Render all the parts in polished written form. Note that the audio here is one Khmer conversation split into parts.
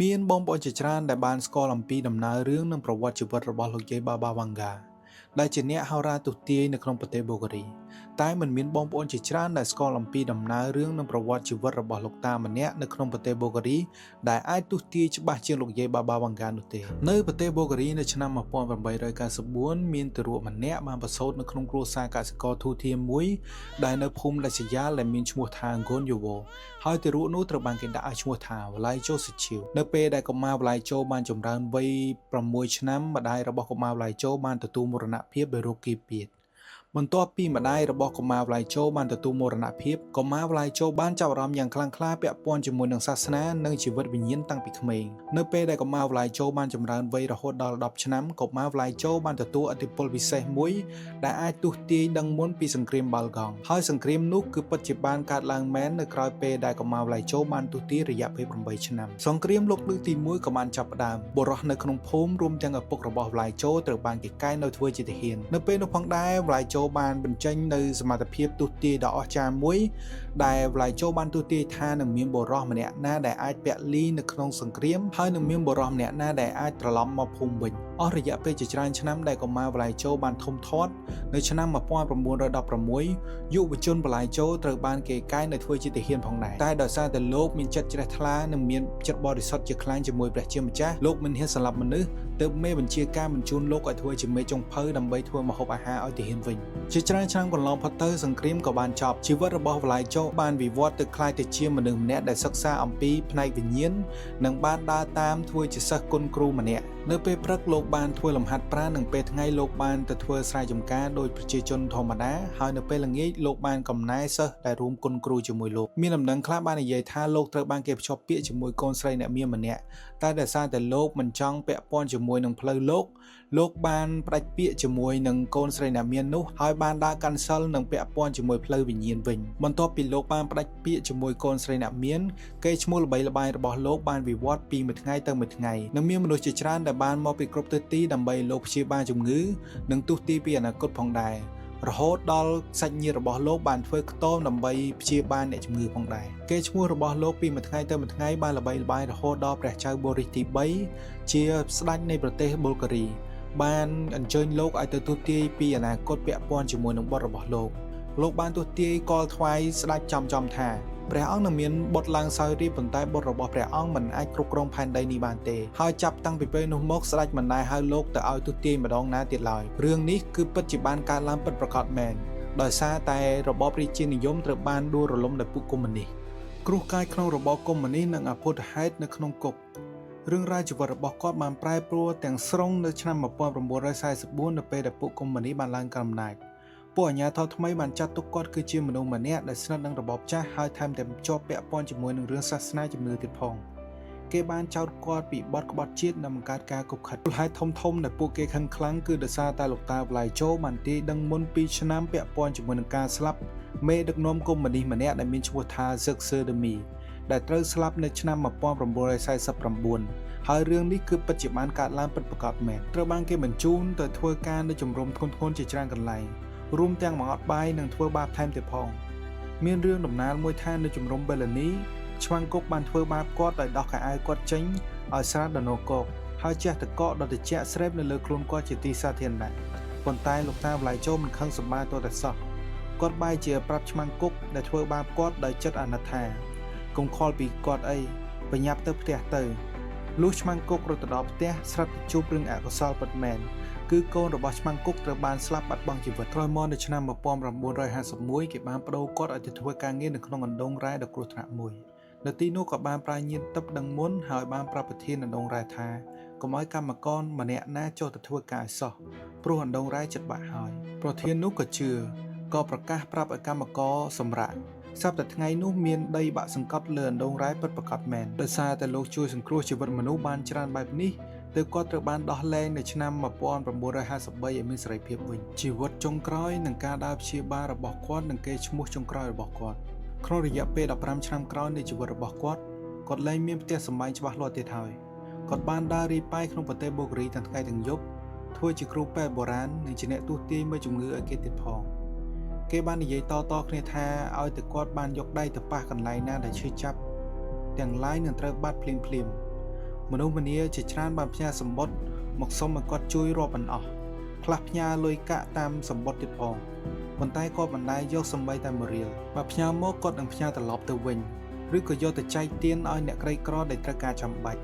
មានបងប្អូនជាច្រើនដែលបានស្គាល់អំពីដំណើររឿងនិងប្រវត្តិជីវិតរបស់លោកយាយបាបាវ៉ាងហ្កាដែលជាអ្នកហោរាទស្សន៍ទាយនៅក្នុងប្រទេសប៊ុលហ្គារីតែមិនមានបងប្អូនជាច្រើនដែលស្គាល់អំពីដំណើររឿងនិងប្រវត្តិជីវិតរបស់លោកតាម្នាក់នៅក្នុងប្រទេសប៊ុលហ្គារីដែលអាចទស្សន៍ទាយច្បាស់ជាងលោកយាយបាបាវ៉ាងហ្កានោះទេនៅប្រទេសប៊ុលហ្គារីនៅឆ្នាំ1894មានទារកម្នាក់បានប្រសូតនៅក្នុងគ្រួសារកសិករធូធាមួយដែលនៅភូមិដាច់ស្រយាលដែលមានឈ្មោះថាហ្គូនយូវ៉ូហើយទារកនោះត្រូវបានគេដាក់ឲ្យឈ្មោះថាវឡៃជូសិឈីវនៅពេលដែលកុមារវឡៃជូបានចម្រើនវ័យ6ឆ្នាំម្ដាយរបស់កុមារវឡៃជូបានទទួលមរណភាពដោយរោគគាពៀតបន្ទាប់ពីម្ដាយរបស់កុមារវឡៃជូបានទទួលមរណភាពកុមារវឡៃជូបានចាប់អារម្មណ៍យ៉ាងខ្លាំងក្លាពាក់ព័ន្ធជាមួយនឹងសាសនានិងជីវិតវិញ្ញាណតាំងពីក្មេងនៅពេលដែលកុមារវឡៃជូបានចម្រើនវ័យរហូតដល់10ឆ្នាំកុមារវឡៃជូបានទទួលឥទ្ធិពលពិសេសមួយដែលអាចទស្សន៍ទាយដឹងមុនពីសង្គ្រាមបាល់កង់ហើយសង្គ្រាមនោះគឺពិតជាបានកើតឡើងមែននៅក្រោយពេលដែលកុមារវឡៃជូបានទស្សន៍ទាយរយៈពេល8ឆ្នាំសង្គ្រាមលោកលើកទី1ក៏បានចាប់ផ្ដើមបុរសនៅក្នុងភូមិរួមទាំងឪពុករបស់វឡៃជូត្រូវបានគេកែនៅធ្វើជាទាហាននៅពេលនោះផងដែរវឡៃជូបានបញ្ចេញនៅសមត្ថភាពទស្សន៍ទាយដ៏អស្ចារ្យមួយដែលវឡៃជូបានទស្សន៍ទាយថានឹងមានបុរសម្នាក់ណាដែលអាចពលីនៅក្នុងសង្គ្រាមហើយនឹងមានបុរសម្នាក់ណាដែលអាចត្រឡប់មកភូមិវិញអស់រយៈពេលជាច្រើនឆ្នាំដែលកុមារវឡៃជូបានធំធាត់នៅឆ្នាំ1916យុវជនវឡៃជូត្រូវបានគេកែនៅធ្វើជាទាហានផងដែរតែដោយសារតែលោកមានចិត្តជ្រះថ្លានិងមានចិត្តបរិសុទ្ធជាខ្លាំងជាមួយព្រះជាម្ចាស់លោកមិនហ៊ានសម្លាប់មនុស្សទើបមេបញ្ជាការបញ្ជូនលោកឲ្យធ្វើជាមេចុងភៅដើម្បីធ្វើម្ហូបអាហារឲ្យទាហានវិញជាច្រើនឆ្នាំកន្លងផុតទៅសង្គ្រាមក៏បានចប់ជីវិតរបស់វឡៃជូបានវិវត្តទៅក្លាយទៅជាមនុស្សម្នាក់ដែលសិក្សាអំពីផ្នែកវិញ្ញាណនិងបានដើរតាមធ្វើជាសិស្សគុណគ្រូម្នាក់នៅពេលព្រឹកលោកបានធ្វើលំហាត់ប្រាណនិងពេលថ្ងៃលោកបានទៅធ្វើស្រែចម្ការដោយប្រជាជនធម្មតាហើយនៅពេលល្ងាចលោកបានកំណែសិស្សដែលរួមគុណគ្រូជាមួយលោកមានដំណឹងខ្លះបាននិយាយថាលោកត្រូវបានគេភ្ជាប់ពាក្យជាមួយកូនស្រីអ្នកមានម្នាក់តែដោយសារតែលោកមិនចង់ពាក់ព័ន្ធជាមួយនឹងផ្លូវលោកលោកបានផ្ដាច់ពាក្យជាមួយនឹងកូនស្រីអ្នកមាននោះហើយបានដើរកាន់សិលនិងពាក់ព័ន្ធជាមួយផ្លូវវិញ្ញាណវិញបន្ទាប់ពីលោកបានផ្ដាច់ពាក្យជាមួយកូនស្រីអ្នកមាន កេរ្តិ៍ឈ្មោះល្បីល្បាញរបស់លោកបានវិវត្តពីមួយថ្ងៃទៅមួយថ្ងៃនិងមានមនុស្សជាច្រើនដែលបានមកពីគ្រប់ទិសទីដើម្បីលោកព្យាបាលជំងឺនិងទស្សន៍ទាយពីអនាគតផងដែររហូតដល់សាច់ញាតិរបស់លោកបានធ្វើខ្ទមដើម្បីព្យាបាលអ្នកជំងឺផងដែរកេរ្តិ៍ឈ្មោះរបស់លោកពីមួយថ្ងៃទៅមួយថ្ងៃបានល្បីល្បាញរហូតដល់ព្រះចៅបូរីសទី3ជាស្ដេចនៃប្រទេសប៊ុលហ្គារីបានអញ្ជើញលោកឲ្យទៅទស្សន៍ទាយពីអនាគតពាក់ព័ន្ធជាមួយនឹងបុត្ររបស់លោកលោកបានទស្សន៍ទាយកលថ្វាយស្ដេចចំចំថាព្រះអង្គនឹងមានបុត្រឡើងសោយរាជ្យប៉ុន្តែបុត្ររបស់ព្រះអង្គមិនអាចគ្រប់គ្រងផែនដីនេះបានទេហើយចាប់តាំងពីពេលនោះមកស្ដេចមិនដែលហៅលោកទៅឲ្យទស្សន៍ទាយម្ដងណាទៀតឡើយរឿងនេះគឺពិតជាបានកើតឡើងពិតប្រាកដមែនដោយសារតែរបបរាជានិយមត្រូវបានដួលរលំដោយពួកកុម្មុយនីសគ្រោះកាចក្នុងរបបកុម្មុយនីសនិងអភូតហេតុនៅក្នុងគុករឿងរ៉ាវជីវិតរបស់គាត់បានប្រែប្រួលទាំងស្រុងនៅឆ្នាំ1944នៅពេលដែលពួកកុម្មុយនីសបានឡើងកាន់អំណាចពួកអាជ្ញាធរថ្មីបានចាត់ទុកគាត់គឺជាមនុស្សម្នាក់ដែលស្និទ្ធនឹងរបបចាស់ហើយថែមទាំងជាប់ពាក់ព័ន្ធជាមួយនឹងរឿងសាសនាជំនឿទៀតផងគេបានចោទគាត់ពីបទក្បត់ជាតិនិងបង្កើតការគប់ខិតមូលហេតុធំៗដែលពួកគេខឹងខ្លាំងគឺដោយសារតែលោកតាវឡៃជូបានទាយដឹងមុន2ឆ្នាំពាក់ព័ន្ធជាមួយនឹងការស្លាប់មេដឹកនាំកុម្មុយនីសម្នាក់ដែលមានឈ្មោះថាសឹកសឺដឺមីដែលត្រូវស្លាប់នៅឆ្នាំ1949ហើយរឿងនេះគឺពិតជាបានកើតឡើងពិតប្រាកដមែនត្រូវបានគេបញ្ជូនទៅធ្វើការនៅជំរំធ្ងន់ធ្ងរជាច្រើនកន្លែងរួមទាំងបង្អត់បាយនិងធ្វើបាបថែមទៀតផងមានរឿងដំណាលមួយថានៅជំរំបេឡានីឆ្វាំងគុកបានធ្វើបាបគាត់ដោយដោះខោអាវគាត់ចេញឲ្យស្រាតដល់នកកហើយជះទឹកកកដល់ត្រជាក់ស្រេបនៅលើខ្លួនគាត់ជាទីសាធារណៈប៉ុន្តែលោកតាវឡៃជោមិនខឹងសម្បាទោះតែសោះគាត់បែរជាប្រាប់ឆ្មាំងគុកដែលធ្វើបាបគាត់ដោយចិត្តអាណិតថាកុំខលពីគាត់អីបញ្ញាប់ទៅផ្ទះទៅលុះឆ្មាំងគុករត់ទៅដល់ផ្ទះស្រាប់តែជួបរឿងអកុសលពិតមែនគឺកូនរបស់ឆ្មាំងគុកត្រូវបានស្លាប់បាត់បង់ជីវិតក្រោយមកនៅឆ្នាំ1951គេបានប្ដូរគាត់ឲ្យទៅធ្វើការងារនៅក្នុងអណ្ដូងរ៉ែដ៏គ្រោះថ្នាក់មួយនៅទីនោះក៏បានប្រាញាណទឹកដឹងមុនហើយបានប្រាប់ប្រធានអណ្ដូងរ៉ែថាកុំឲ្យកម្មករម្នាក់ណាចុះទៅធ្វើការឲ្យសោះព្រោះអណ្ដូងរ៉ែចិត្តបាក់ហើយប្រធាននោះក៏ជឿក៏ប្រកាសប្រាប់ឲ្យកម្មករសម្រាកស្រាប់តែថ្ងៃនោះមានដីបាក់សង្កត់លើអណ្ដូងរ៉ែពិតប្រាកដមែនដោយសារតែលោកជួយសង្គ្រោះជីវិតមនុស្សបានច្រើនបែបនេះទើបគាត់ត្រូវបានដោះលែងនៅឆ្នាំ1953ឲ្យមានសេរីភាពវិញជីវិតចុងក្រោយនិងការដើរព្យាបាលរបស់គាត់និងកេរ្តិ៍ឈ្មោះចុងក្រោយរបស់គាត់ក្នុងរយៈពេល15ឆ្នាំក្រោយនៃជីវិតរបស់គាត់គាត់លែងមានផ្ទះសម្បែងច្បាស់លាស់ទៀតហើយគាត់បានដើររាយប៉ាយក្នុងប្រទេសប៊ុលហ្គារីទាំងថ្ងៃទាំងយប់ធ្វើជាគ្រូពេទ្យបុរាណនិងជាអ្នកទស្សន៍ទាយមើលជំងឺឲ្យគេទៀតផងគេបាននិយាយតៗគ្នាថាឲ្យតែគាត់បានយកដៃទៅប៉ះកន្លែងណាដែលឈឺចាប់ទាំងឡាយនឹងត្រូវបាត់ភ្លាមៗ មនុស្សម្នាជាច្រើនបានផ្ញើសំបុត្រមកសុំឲ្យគាត់ជួយរាប់មិនអស់ខ្លះផ្ញើលុយកាក់តាមសំបុត្រទៀតផងប៉ុន្តែគាត់មិនដែលយកសំបីតែមួយរៀលបើផ្ញើមកគាត់នឹងផ្ញើត្រឡប់ទៅវិញឬក៏យកទៅចែកទានឲ្យអ្នកក្រីក្រដែលត្រូវការចាំបាច់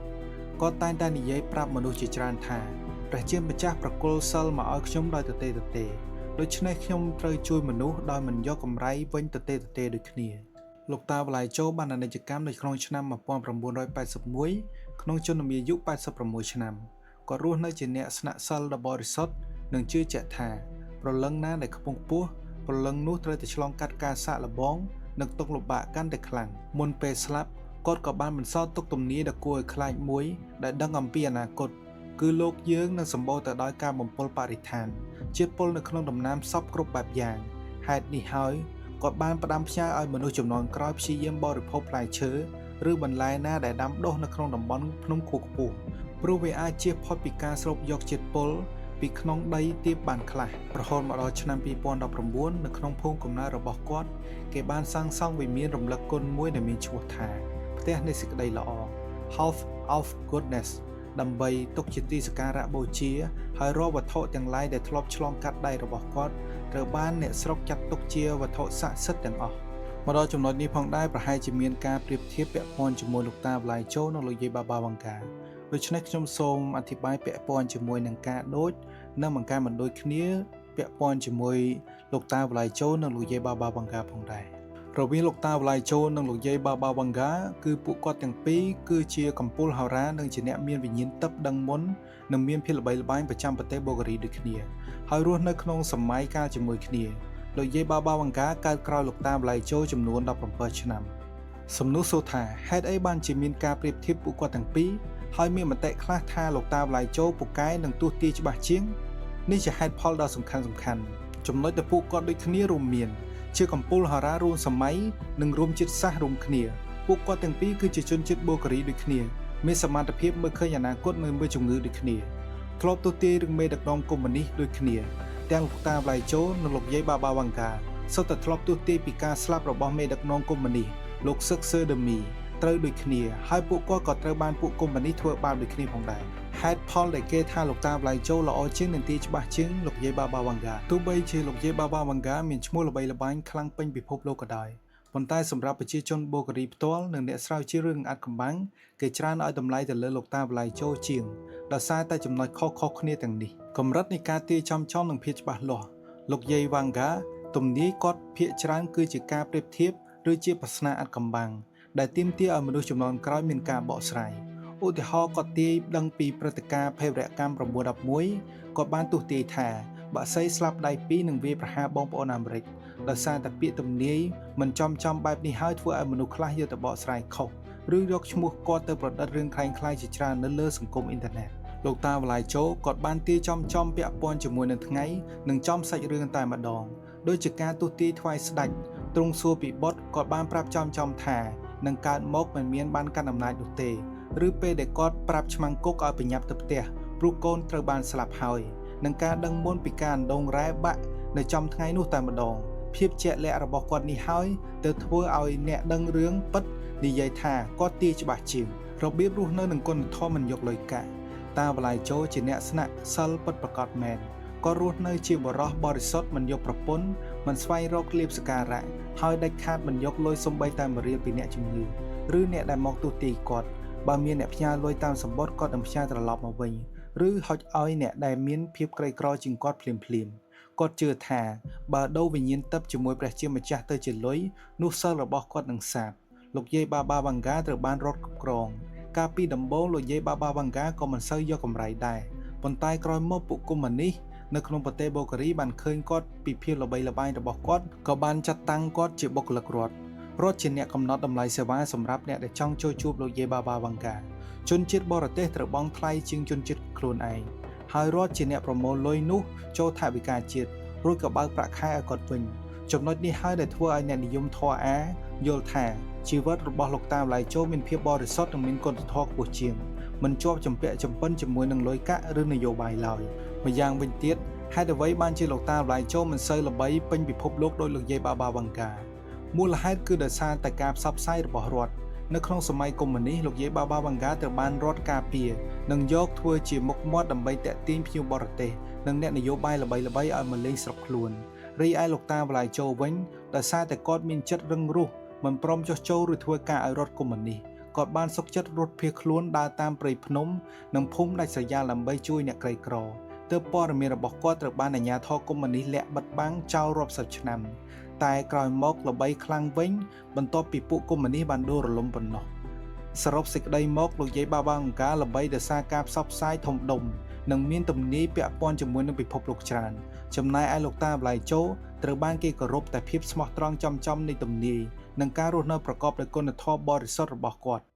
គាត់តែងតែនិយាយប្រាប់មនុស្សជាច្រើនថាព្រះជាម្ចាស់ប្រគល់សិលមកឲ្យខ្ញុំដោយទទេទទេដូច្នេះខ្ញុំត្រូវជួយមនុស្សដោយមិនយកកម្រៃវិញទទេទទេដូចគ្នាលោកតាវឡៃជោបានអនិច្ចកម្មនៅក្នុងឆ្នាំ1981ក្នុងជនមាយុ86ឆ្នាំគាត់រស់នៅជាអ្នកស្នាក់សិលដ៏បរិសុទ្ធនិងជឿជាក់ថាព្រលឹងណាដែលខ្ពង់ខ្ពស់ព្រលឹងនោះត្រូវតែឆ្លងកាត់ការសាកល្បងនិងទុក្ខលំបាកកាន់តែខ្លាំងមុនពេលស្លាប់គាត់ក៏បានបន្សល់ទុកទំនាយដ៏គួរឲ្យខ្លាចមួយដែលដឹងអំពីអនាគតគឺលោកយើងនឹងសម្បូរទៅដោយការបំពុលបរិស្ថានជាតិពុលនៅក្នុងដំណាំសពគ្រប់បែបយ៉ាងហេតុនេះហើយគាត់បានផ្ដាំផ្ញើឲ្យមនុស្សជំនាន់ក្រោយព្យាយាមបរិភោគផ្លែឈើឬបន្លែណាដែលដាំដុះនៅក្នុងតំបន់ភ្នំខ្ពស់ខ្ពស់ព្រោះវាអាចជៀសផុតពីការស្រូបយកជាតិពុលពីក្នុងដីទាបបានខ្លះរហូតមកដល់ឆ្នាំ2019នៅក្នុងភូមិកំណើតរបស់គាត់គេបានសាងសង់វិមានរំលឹកគុណមួយដែលមានឈ្មោះថាផ្ទះនៃសេចក្តីល្អ House of Goodness ដើម្បីទុកជាទីសក្ការៈបូជាហើយរាល់វត្ថុទាំងឡាយដែលធ្លាប់ឆ្លងកាត់ដៃរបស់គាត់ត្រូវបានអ្នកស្រុកចាត់ទុកជាវត្ថុស័ក្តិសិទ្ធិទាំងអស់មកដល់ចំណុចនេះផងដែរប្រហែលជាមានការប្រៀបធៀបពាក់ព័ន្ធជាមួយលោកតាវឡៃជោនិងលោកយាយបាបាវង្កាដូច្នេះខ្ញុំសូមអធិប្បាយពាក់ព័ន្ធជាមួយនឹងការដូចនិងបង្ការមិនដូចគ្នាពាក់ព័ន្ធជាមួយលោកតាវឡៃជោនិងលោកយាយបាបាវង្កាផងដែររវាងលោកតាវឡៃជោនិងលោកយាយបាបាវង្កាគឺពួកគាត់ទាំងពីរគឺជាកំពូលហោរានិងជាអ្នកមានវិញ្ញាណទិព្វដឹងមុននិងមានភាពល្បីល្បាញប្រចាំប្រទេសបូហ្គារីដូចគ្នាហើយរស់នៅក្នុងសម័យកាលជាមួយគ្នាលោកយាយបាបាវង្កាកើតក្រោយលោកតាវឡៃជោចំនួន17ឆ្នាំសំណួរសួរថាហេតុអីបានជាមានការប្រៀបធៀបពួកគាត់ទាំងពីរហើយមានមតិខ្លះថាលោកតាវឡៃជោពូកែនិងទស្សទាយច្បាស់ជាងនេះជាហេតុផលដ៏សំខាន់ចំណុចដែលពួកគាត់ដូចគ្នារួមមានជាកំពូលហោរារួមសម័យនិងរួមជាតិសាសន៍រួមគ្នាពួកគាត់ទាំងពីរគឺជាជនជាតិបូហ្គារីដូចគ្នាមានសមត្ថភាពមើលឃើញអនាគតនិងមើលជំងឺដូចគ្នាធ្លាប់ទស្សន៍ទាយរឿងមេដឹកនាំកុម្មុយនីសដូចគ្នាទាំងលោកតាវឡៃជោនិងលោកយាយបាបាវង្កាសុទ្ធតែធ្លាប់ទស្សន៍ទាយពីការស្លាប់របស់មេដឹកនាំកុម្មុយនីសលោកសឹកសឺដឺមីត្រូវដូចគ្នាហើយពួកគាត់ក៏ត្រូវបានពួកកុម្មុយនីសធ្វើបាបដូចគ្នាផងដែរហេតុផលដែលគេថាលោកតាវឡៃជោល្អជាងនិងទីច្បាស់ជាងលោកយាយបាបាវង្កាទោះបីជាលោកយាយបាបាវង្កាមានឈ្មោះល្បីល្បាញខ្លាំងពេញពិភពលោកក៏ដោយប៉ុន្តែសម្រាប់ប្រជាជនបូហ្គារីផ្ទាល់និងអ្នកស្រាវជ្រាវរឿងអាត់កំបាំងគេច្រើនឲ្យតម្លៃទៅលើលោកតាវឡៃជោជាងដោយសារតែចំណុចខុសៗគ្នាទាំងនេះកម្រិតនៃការទាយចំៗនិងភាពច្បាស់លាស់លោកយាយវង្កាទំនាយគាត់ភាគច្រើនគឺជាការប្រៀបធៀបឬជាប្រស្នាអាត់កំបាំងដែលទាមទារឲ្យមនុស្សជំនាន់ក្រោយមានការបកស្រាយឧទាហរណ៍គាត់ទាយដឹងពីព្រឹត្តិការណ៍ភេរវកម្ម911គាត់បានទស្សន៍ទាយថាបាក់សីស្លាប់ដៃពីរនឹងវាយប្រហារបងប្អូនអាមេរិកដោយសារតែពាក្យទំនាយមិនចំបែបនេះហើយធ្វើឲ្យមនុស្សខ្លះយកទៅបកស្រាយខុសឬយកឈ្មោះគាត់ទៅប្រឌិតរឿងក្លែងក្លាយជាច្រើននៅលើសង្គមអ៊ីនធឺណិតលោកតាវឡៃជោគាត់បានទាយចំពាក់ព័ន្ធជាមួយនឹងថ្ងៃនិងចំសាច់រឿងតែម្ដងដូចជាការទស្សន៍ទាយថ្វាយស្ដេចទ្រង់សួរពីបុត្រគាត់បានប្រាប់ចំថានឹងកើតមកមិនមានបានកាន់អំណាចនោះទេឬពេលដែលគាត់ប្រាប់ឆ្មាំងគុកឲ្យប្រញាប់ទៅផ្ទះព្រោះកូនត្រូវបានស្លាប់ហើយនឹងការដឹងមុនពីការអណ្ដូងរ៉ែបាក់នៅចំថ្ងៃនោះតែម្ដងភាពជាក់លាក់របស់គាត់នេះហើយទៅធ្វើឲ្យអ្នកដឹងរឿងពិតនិយាយថាគាត់ទាយច្បាស់ជាងរបៀបរស់នៅនឹងគុណធម៌មិនយកលុយកាក់តាវឡៃជោជាអ្នកស្នាក់សិលពិតប្រាកដមែនគាត់រស់នៅជាបរិសុទ្ធបរិសុទ្ធមិនយកប្រពន្ធមិនស្វែងរកលាភសក្ការៈហើយដាច់ខាតមិនយកលុយសំបីតែមួយរៀលពីអ្នកជំងឺឬអ្នកដែលមកទស្សន៍ទាយគាត់បើមានអ្នកផ្ញើលុយតាមសម្បត្តិគាត់នឹងផ្ញើត្រឡប់មកវិញឬហុចឲ្យអ្នកដែលមានភាពក្រីក្រជាងគាត់ភ្លាមៗគាត់ជឿថាបើដូរវិញ្ញាណទិព្វជាមួយព្រះជាម្ចាស់ទៅជាលុយនោះសិលរបស់គាត់នឹងសាបលោកយាយបាបាវង្កាត្រូវបានរត់គ្រប់គ្រងកាលពីដំបូងលោកយាយបាបាវង្កាក៏មិនសូវយកកម្រៃដែរប៉ុន្តែក្រោយមកពួកកុម្មុយនីសនៅក្នុងប្រទេសបូហ្គារីបានឃើញគាត់ពីភាពល្បីល្បាញរបស់គាត់ក៏បានចាត់តាំងគាត់ជាបុគ្គលិករដ្ឋរដ្ឋជាអ្នកកំណត់តម្លៃសេវាសម្រាប់អ្នកដែលចង់ចូលជួបលោកយាយបាបាវង្កាជនជាតិបរទេសត្រូវបង់ថ្លៃជាងជនជាតិខ្លួនឯងហើយរដ្ឋជាអ្នកប្រមូលលុយនោះចូលថវិកាជាតិរួចក៏បើកប្រាក់ខែឲ្យគាត់វិញចំណុចនេះហើយដែលធ្វើឲ្យអ្នកនិយមធម៌អាយល់ថាជីវិតរបស់លោកតាវឡៃជោមានភាពបរិសុទ្ធនិងមានគុណធម៌ខ្ពស់ជាងមិនជាប់ចម្ពាក់ចម្ពិនជាមួយនឹងលុយកាក់ឬនយោបាយឡើយម្យ៉ាងវិញទៀតហេតុអ្វីបានជាលោកតាវឡៃជោមិនសូវល្បីពេញពិភពលោកដោយលោកយាយបាបាវង្កាមូលហេតុគឺដោយសារតែការផ្សព្វផ្សាយរបស់រដ្ឋ នៅក្នុងសម័យកុម្មុយនីសលោកយាយបាបាវ៉ាន់ហ្គាត្រូវបានរដ្ឋការពារនិងយកធ្វើជាមុខមាត់ដើម្បីទាក់ទាញភ្ញៀវបរទេសនិងអ្នកនយោបាយល្បីៗឲ្យមកលេងស្រុកខ្លួនរីឯលោកតាវឡៃជោវិញដោយសារតែគាត់មានចិត្តរឹងរូសមិនព្រមចុះចូលឬធ្វើការឲ្យរដ្ឋកុម្មុយនីសគាត់បានសុខចិត្តរត់ភៀសខ្លួនដើរតាមព្រៃភ្នំនិងភូមិដាច់ស្រយាលដើម្បីជួយអ្នកក្រីក្រទើបព័ត៌មានរបស់គាត់ត្រូវបានអាជ្ញាធរកុម្មុយនីសលាក់បិទបាំងចោលរាប់សិបឆ្នាំតែក្រោយមកល្បីខ្លាំងវិញបន្ទាប់ពីពួកកុម្មុយនីសបានដួលរលំប៉ុណ្ណោះសរុបសេចក្តីមកលោកយាយបាបាអង្ការល្បីដោយសារការផ្សព្វផ្សាយធំដុំនិងមានទំនាយពាក់ព័ន្ធជាមួយនឹងពិភពលោកច្រើនចំណែកឯលោកតាប្លៃជោត្រូវបានគេគោរពតែភាពស្មោះត្រង់ចំចំនៃទំនាយនិងការរស់នៅប្រកបដោយគុណធម៌បរិសុទ្ធរបស់គាត់។